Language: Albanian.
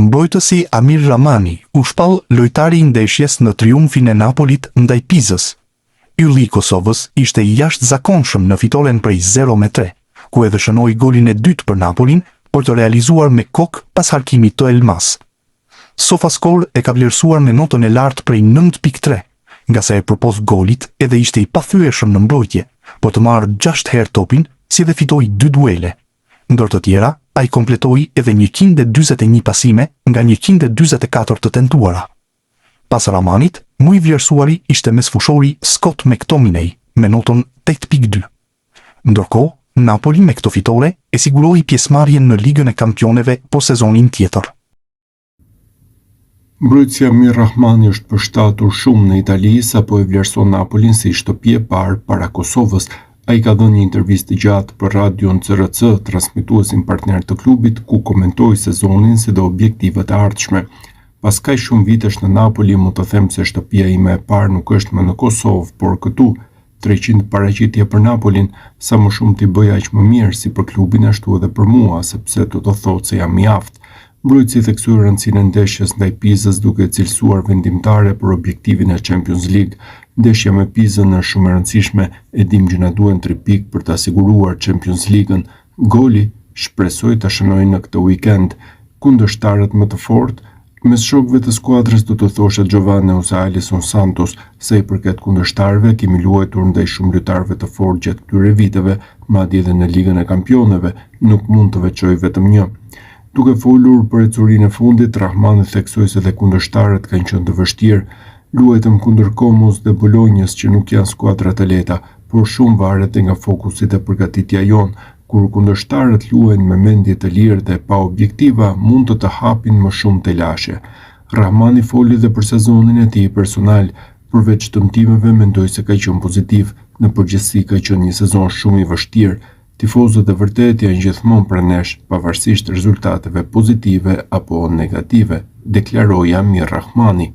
Mbrojtësi Amir Rrahmani u shpall lojtari i ndeshjes në triumfin e Napolit ndaj Pizës. Ylli i Kosovës ishte i jashtëzakonshëm në fitoren prej 0-3, ku edhe shënoi golin e dytë për Napolin, por të realizuar me kokë pas harkimit të Elmas. SofaScore e ka vlerësuar me notën e lartë prej 9.3, ngase përpos golit edhe ishte i pathyeshëm në mbrojtje, për të marrë 6 herë topin, si dhe fitoi dy duele. Ndër të tjera, ai kompletoi edhe 141 pasime nga 144 të tentuara. Pas Rrahmanit, më i vlerësuari ishte mesfushori Scott McTominay me notën 8.2. Ndërkohë, Napoli me këtë fitore e siguroi pjesëmarrjen në Ligën e Kampioneve për sezonin tjetër. Mbrojtësi Amir Rrahmani është përshtatur shumë në Itali, sapo e vlerëson Napolin si shtëpi e parë para Kosovës. Ai ka dhënë një intervistë të gjatë për radion CRC, transmetuesin partner të klubit, ku komentoi sezonin si dhe objektivat e ardhshme. Pas kaq shumë vitesh në Napoli, mund të them se shtëpia ime e parë nuk është më në Kosovë, por këtu. 300 paraqitje për Napolin, sa më shumë t'i bëj aq më mirë, si për klubin ashtu edhe për mua, sepse do të thotë se jam i aftë. Mbrojtësi theksoi rëndësinë e ndeshjes ndaj Pizës duke e cilësuar vendimtare për objektivin e Champions League. Ndeshja me Pizën është shumë e rëndësishme, e dimë që na duhen 3 pikë për ta siguruar Champions League-ën. Goli, shpresoj ta shënoj në këtë weekend. Kundërshtarët më të fortë? Mes shokëve të skuadrës do të thosha Giovane ose Alisson Santos. Sa i përket kundërshtarëve, kemi luajtur ndaj shumë lojtarëve të fortë gjatë këtyre viteve, madje edhe në Ligën e Kampioneve, nuk mund të veçoj vetëm një. Duke folur për ecurinë e fundit, Rrahmani theksoi se dhe kundërshtarët kanë qenë të vështirë. Luajtëm kundër Comos dhe Bolonjës që nuk janë skuadra të lehta, por shumë varet dhe nga fokusi dhe përgatitja jonë. Kur kundërshtarët luajnë me mendje të lirë dhe pa objektiva, mund të të hapin më shumë telashe. Rrahmani foli dhe për sezonin e tij personal. Përveç dëmtimeve, mendoj se ka qenë pozitiv. Në përgjithësi ka qenë një sezon shumë i vështirë. Tifozët e vërtetë janë gjithmonë pranë nesh, pavarësisht rezultateve pozitive apo negative, deklaroi Amir Rrahmani.